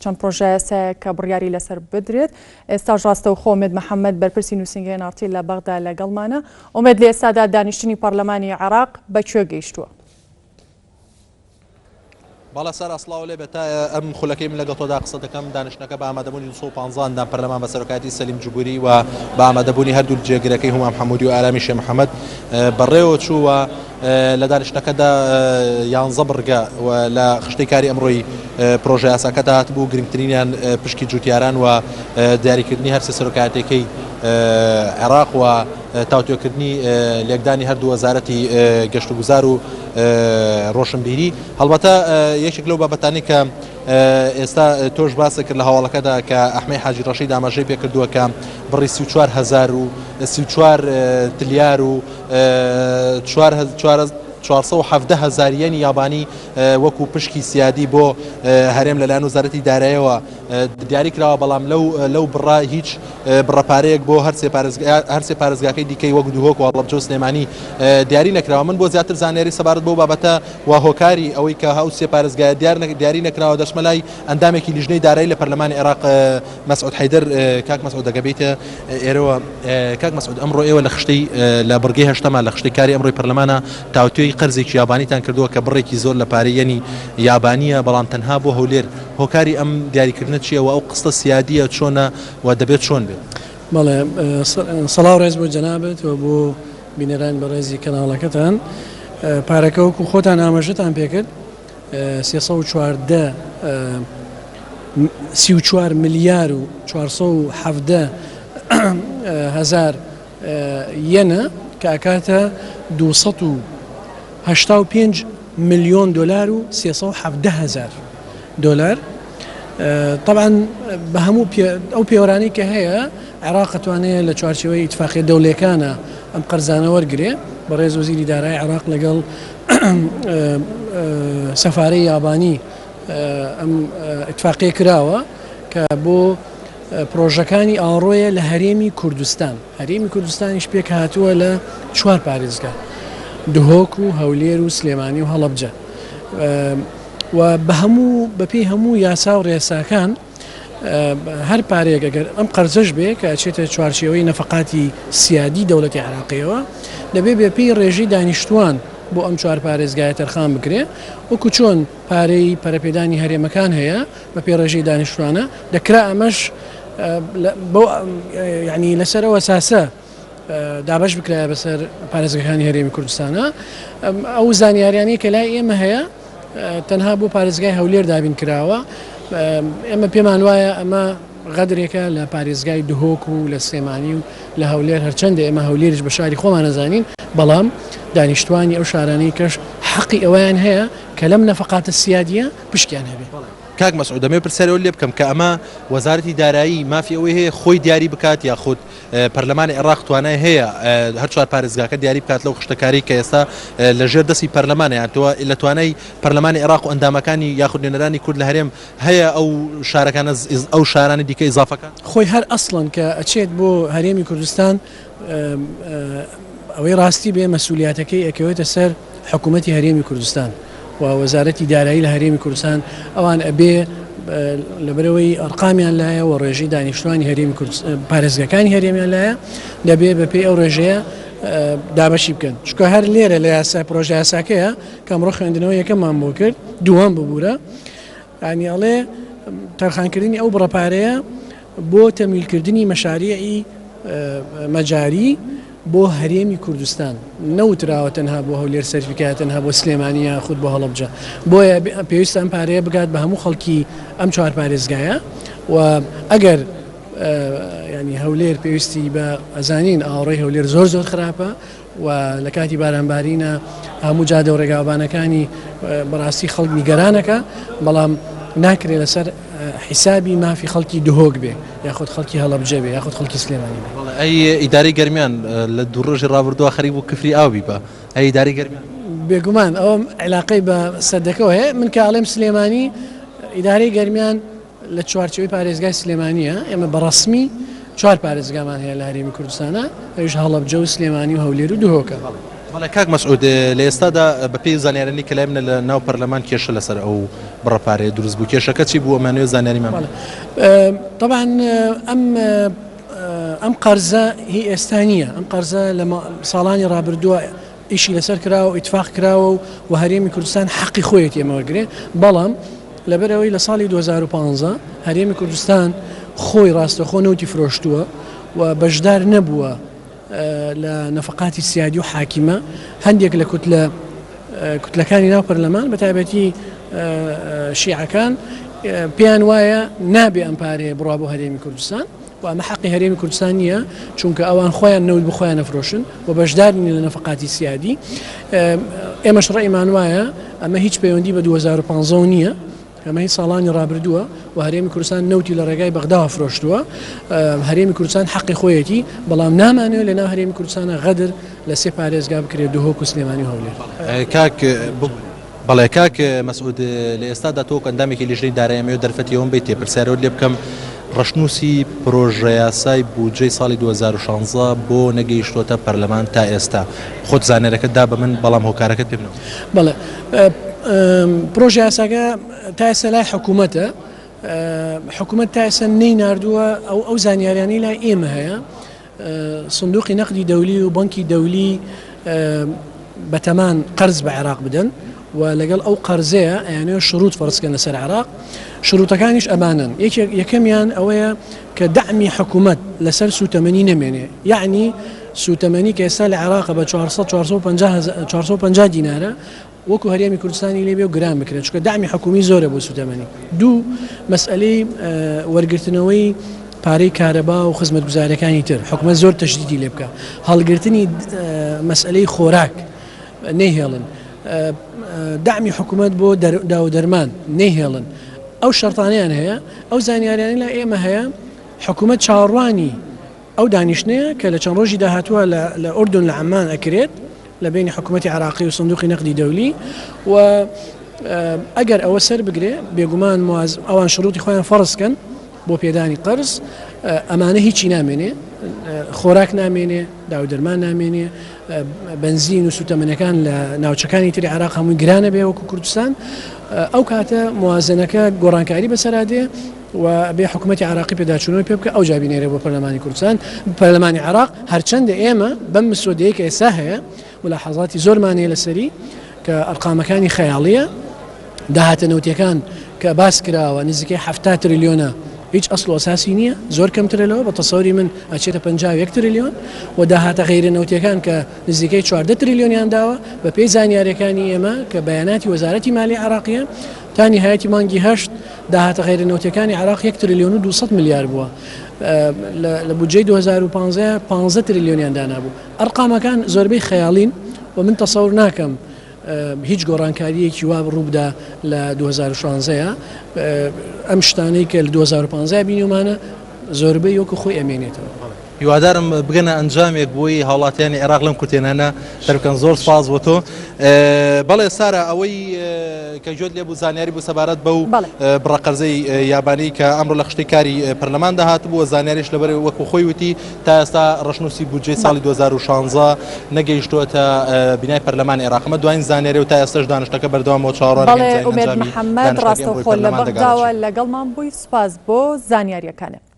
چەند پرۆژەیاسایەک کە بڕیاری لەسەر بدرێت. ئێستاش ڕاستەوخۆ ئومێد محەمەد بەرپرسی نووسینگەی NRT لە بەغدا لەگەڵمانە. ئومێد لە ئێستادا دانیشتنی پەرلەمانی عێراق بە کوێ گەیشتووە؟ بەڵێ سارا سڵاو لێ بێت تا ئەم خولەکەی من لەگەڵ تۆدا قسە دەکەم دانیشتنەکە بە ئامادەبوونی 215 ئەندام پەرلەمان بە سەرۆکایەتی سەلیم جبوری و بە ئامادەبوونی هەردوو جێگرەکەی هومام حەمودی و ئارامی شێ محەمەد بەڕێوە چوو و لە دانیشتنەکەدا یانزە بڕگە و لە خشتەی کاری ئەمڕۆی پرۆژە یاساکەدا هاتبوو، گرنگترینیان پشکی جوتیاران و دیاریکردنی هەرسێ سەرۆکایەتیەکەی عێراق و تاوتوێکردنی لێکدانی هەردوو وەزارەتی گەشتوگوزار و ڕۆشنبیری. هەڵبەتە یەکێک لەو بابەتانەی کە ئێستا تۆش باست کرد لە هەواڵەکەدا کە ئەحمەی حاجی ڕەشید ئاماژەی پێکردووە کە بڕی 34 هەزار و 34 تلیار و 417 هەزار یەنی یابانی وەکو پشکی سیادی بۆ هەرێم لەلایەن وەزارەتی دارایەوە دیاری کراوە، بەڵام لەو لەو بڕە هیچ بڕە پارەیەک بۆ هەرسێ هەرسێ پارێزگاکەی دیکەی وەک دهۆک و هەڵەبجە و سلێمانی دیاری نەکراوە. من بۆ زیاتر زانیاری سەبارەت بەو بابەتە و هۆکاری ئەوەی کە ئەو سێ پارێزگایە دیار دیاری نەکراوە دەچمە لای ئەندامێکی لیژنەی دارایی لە پەرلەمانی عێراق مەسعود حەیدەر. کاک مەسعود ئەگەر بێیتە ئێرەوە، کاک مەسعود ئەمڕۆ ئێوە لە خشتەی لە بڕگەی هەشتەما لە خشتەی کاری ئەمڕۆی پەرلەمانە تاوتوێی قەرزێکی یابانیتان کردووە کە بڕێکی زۆر لە پارەی یەنی یابانییە بەڵام تەنها بۆ هەولێر، هۆکاری ئەم دیاریکردنە چییە و ئەو قستە سیادییە چۆنە و دەبێت چۆن بێت؟ بەڵێ سڵاو ڕێز بۆ جەنابت و بۆ بینەرانی بەڕێزی کەناڵەکەتان. پارەکە وەکو خۆتان ئاماژەتان پێکرد 314 34 ملیار و 417 هەزار یەنە کە ئەکاتە 285 ملیۆن دۆلار و 317 هەزار دۆلار. تەبعەن بە هەموو ئەو پێوەرانەی کە هەیە عێراق ئەتوانێ لە چوارچێوەی ئیتفاقیە دەولێکانە ئەم قەرزانە وەرگرێ. بەڕێز وەزیری دارایی عێراق لەگەڵ سەفارەی یابانی ئەم ئیتفاقیە کراوە کە بۆ پرۆژەکانی ئاڕۆیە لە هەرێمی کوردستان. هەرێمی کوردستانیش پێکهاتووە لە چوار پارێزگا، دهۆک و هەولێر و سلێمانی و هەڵەبجە. و بە هەموو بەپێی هەموو یاسا و ڕێساکان هەر پارەیەک ئەگەر ئەم قەرزەش بێ کە ئەچێتە چوارچێوەی نەفەقاتی سیادی دەوڵەتی عێراقیەوە دەبێ بەپێی ڕێژەی دانیشتوان بۆ ئەم چوار پارێزگایە تەرخان بکرێ وەکو چۆن پارەی پەرەپێدانی هەرێمەکان هەیە بەپێی ڕێژەی دانیشتوانە دەکرا ئەمەش بۆ یعنی لەسەر ئەو ئەساسە دابەش بکرایە بەسەر پارێزگەکانی هەرێمی کوردستانە ئەو زانیاریانەی کە لای ئێمە هەیە تەنها بۆ پارێزگای هەولێر دابین کراوە ئێمە پێمان وایە ئەمە غەدرێکە لە پارێزگای دهۆک و لە سلێمانی و لە هەولێر هەرچەندە ئێمە هەولێریش بە شاری خۆمان نەزانین بەڵام دانیشتوانی ئەو شارانەی کەش حەقی ئەوەیان هەیە کە لەم نەفقاتە سیادیە پشکیان هەبێ. کاک مەسعود دەمەوێت پرسیاری ئەوە لێ بکەم کە ئەمە وەزارەتی دارایی مافی ئەوەی هەیە خۆی دیاری بکات یاخود پەرلەمانی عێراق توانای هەیە هەر چوار پارێزگاکە دیاری بکات لەو خشتەکاری کە ئێستا لە ژێر دەستی پەرلەمانە یان تۆ لە توانای پەرلەمانی عێراق و ئەندامەکانی یاخود نوێنەرانی کورد لە هەرێم هەیە ئەو شارەکانە ئەو شارانی دیکە ئیزافەکان؟ خۆی هەر ئەسڵەن کە ئەچێت بۆ هەرێمی کوردستان ئەوەی ڕاستی بێ مەسولیاتەکەی ئەکەوێتە سەر حکوومەتی هەرێمی کوردستان و وەزارەتی دارایی لە هەرێمی کوردستان ئەوان ئەبێ لەبەرەوەی ئەرقامیان لایە و ڕێژەی دانیشتوانی هەرێمی پارێزگەکانی هەرێمیان لایە دەبێ بەپێی ئەو ڕێژەیە دابەشی بکەن چونکە هەر لێرە لە یاسا پرۆژە یاساکەیە کە ئەمڕۆ خوێندنەوە یەکەممان بۆ کرد دووەم ببوورە ینی ئەڵێ تەرخانکردنی ئەو بڕە پارەیە بۆ تەمویلکردنی مەشاریعی مەجاری بۆ هەرێمی کوردستان نەوتراوە تەنها بۆ هەولێر سەرفیکایە تەنها بۆ سلێمانی یاخود بۆ هەڵەبجە بۆیە پێویستە ئەم پارەیە بگات بە هەموو خەڵکی ئەم چوار پارێزگایە و ئەگەر ینی هەولێر پێویستی بە ئەزانین ئاوڕێی هەولێر زۆر زۆر خراپە و لە کاتی بارانبارینە هەموو جادە و ڕێگاوبانەکانی بەڕاستی خەڵک نیگەرانەکە بەڵام ناکرێ لەسەر حیسابی مافی خەڵکی دهۆک بێ یاخود خەڵکی هەڵەبجە بێ یاخود خەڵکی سلێمانی بێ. بەڵێ ئەی ئیدارەی گەرمیان لە دوو ڕۆژی ڕابردووە خەریک بوو کفری ئاو بیبا ئەی ئیدارەی گەرمیان؟ بێگومان ئەوە عیلاقەی بە سەدەکەوە هەیە من کە ئەڵێم سلێمانی ئیدارەی گەرمیان لە چوارچێوەی پارێزگای سلێمانییە، ئێمە بە ڕەسمی چوار پارێزگامان هەیە لە هەرێمی کوردستانا، ئەویش هەڵەبجە و سلێمانی و هەولێر و دهۆکە. بەڵێ کاک مەسعود لە ئێستادا بەپێی زانیارانی کە لای منە لە ناو پەرلەمان کێشە لەسەر ئەو بڕە پارەیە دروست بوو کێشەکە چی بوو ئەمانەوێت زانیاریمان بەڵێ تەبعەن ئەم ئەم قەرزە هی ئێستا نییە ئەم قەرزە لە ساڵانی ڕابردووە ئیشی لەسەر کراوە و ئیتفاق کراوە و و هەرێمی کوردستان حەقی خۆیەتی ئەمە وەرگرێ بەڵام لەبەرئەوەی لە ساڵی 2015 هەرێمی کوردستان خۆی ڕاستەخۆ نەوتی فرۆشتووە و بەشدار نەبووە لە نەفەقاتی سیادی و حاکیمە هەندێک لە کوتلە کوتلەکانی ناو پەرلەمان بە تایبەتی شیعەکان پێیان وایە نابێ ئەم پارەیە بڕوا بۆ هەرێمی کوردستان و ئەمە حەقی هەرێمی کوردستان نییە چونکە ئەوان خۆیان نەوت بۆ خۆیان ئەفرۆشن و بەشدار نین لە نەفەقاتی سیادی ئێمەش ڕەئیمان وایە ئەمە هیچ پەیوەندی بە 2015 نییە ئەمە هی ساڵانی ڕابردووە و هەرێمی کوردستان نەوتی لە ڕێگای بەغداوە فرۆشتووە هەرێمی کوردستان حەقی خۆیەتی بەڵام نامانەوێت لە ناو هەرێمی کوردستانە غەدر لە سێ پارێزگا بکرێت دهۆک و سلێمانی و هەولێر. کاک بەڵێ کاک مەسعود لە ئێستادا تۆ وەک ئەندامێکی لیژنەی دارایی ئەمەوێت دەرفەتی ئەوەم بەیتێ پرسیارەوەت لێ بکەم ڕەشنووسی پرۆژەیاسای بودجەی ساڵی 2016 بۆ نەگەیشتۆتە پەرلەمان تا ئێستا خۆت زانیارەکەت دا بە من بەڵام هۆکارەکەت پێ بنەوە. بەڵێ پرۆژەیاساکە تا ئێستا لای حکوومەتە حکوومەت تا ئێستا نەیناردووە ئەو ئەو زانیاریانەی لای ئێمە هەیە سندوقی نەقدی دەولی و بانکی دەولی بەتەمان قەرز بە عێراق بدەن و لەگەڵ ئەو قەرزەیە ئەیانەوێت شروط فەرز کەن لەسەر عێراق شروطەکانیش ئەمانەن یەکێک یەکەمیان ئەوەیە کە دەعمی حکوومەت لەسەر سوتەمەنی نەمێنێ یعنی سوتەمەنی کە ئێستا لە عێراق بە 400 450 دینارە وەکو هەرێمی کوردستانی لێ بێ و گران بکرێت چونکە دەعمی حکومی زۆرە بۆ سوتەمەنی. دوو، مەسئەلەی وەرگرتنەوەی پارەی کارەبا و خزمەتگوزاریەکانی تر حکومەت زۆر تەشدیدی لێ بکا. هەڵگرتنی مەسئەلەی خۆراک نەیهێڵن. دەعمی حکومەت بۆ داو دەرمان نەیهێڵن. ئەو شەرتانەیان هەیە. ئەو زانیاریانەی لای ئێمە هەیە حکومەت چاوەڕوانی ئەو دانیشتنەیە کە لە چەند ڕۆژی داهاتووە لە ئوردن لە عەممان ئەکرێت لە بەینی حکوومەتی عێراقی و سندوقی نەقدی دەولی و ئەگەر ئەوە سەر بگرێ بێگومان ئەوان شروتی خۆیان فەرز کەن بۆ پێدانی قەرز ئەمانە هیچی نامێنێ خۆراک نامێنێ داودەرمان نامێنێ بنزین و سوتەمەنەکان لە ناوچەکانی تری عراق هەمووی گرانە بێ وەکو کوردستان ئەو کاتە موازنەکە گۆڕانکاری بەسەرا دێ و ئەبێ حکومەتی عێراقی پێداچوونەوەی پێ بکا ئەوجا بینێرێ بۆ پەرلەمانی کوردستان پەرلەمانی عێراق هەرچەندە ئێمە بەم مسۆدەیە کە ئێستا هەیە ملاحەزاتی زۆرمان هەیە لەسەری کە ئەرقامەکانی خەیاڵیە داهاتە نەوتیەکان کە باس کراوە نزیکەی حەفتا تریلیۆنە هیچ ئەسڵ و ئەساسی نییە زۆر کەمترە لەوە بە تەسەوری من ئەچێتە 51 تریلیۆن و داهاتە غەیرە نەوتیەکان کە نزیکەی 14 تریلیۆنیان داوە بە پێی زانیاریەکانی ئێمە کە بەیاناتی وەزارەتی مالی عێراقیە تا نیهایەتی مانگی هەشت داهاتە غەیرە نەوتیەکانی عێراق یەک تریلیۆن و 200 ملیار بووە لە بودجەی 2015 15 تریلیۆنیان دانابوو ئەرقامەکان زۆربەی خەیاڵین و من تەسەور ناکەم هیچ گۆڕانکارییەکی وا ڕووبدا لە 2016 ئەم شتانەی کە لە 2015 بینیومانە زۆربەی وەکو خۆی ئەمێنێتەوە. هیوادارم بگەنە ئەنجامێک بۆی هاوڵاتیانی عێراق لەم کورتێنانە دەربکەن زۆر سپاس بۆ تۆ بەڵێ سارا ئەوەی کە گوێت لێ بوو زانیاری بوو سەبارەت بەو بڕە قەرزەی یابانی کە ئەمڕۆ لە خشتەی کاری پەرلەمان داهاتبوو زانیاریش لەبەر وەکو خۆی وتی تا ئێستا ڕەشنووسی بودجەی ساڵی 2016 نەگەیشتووەتە بینای پەرلەمانی عێراق ئەمە دوایین زانیاری و تا ئێستاش دانیشتنەکە بەردەوامە و چاوەڕوان بەڵێ ئومێد محەممەد ڕاستەوخۆ لە بەغداوە لەگەڵمان بووی سوپاس بۆ زانیارییەکانت.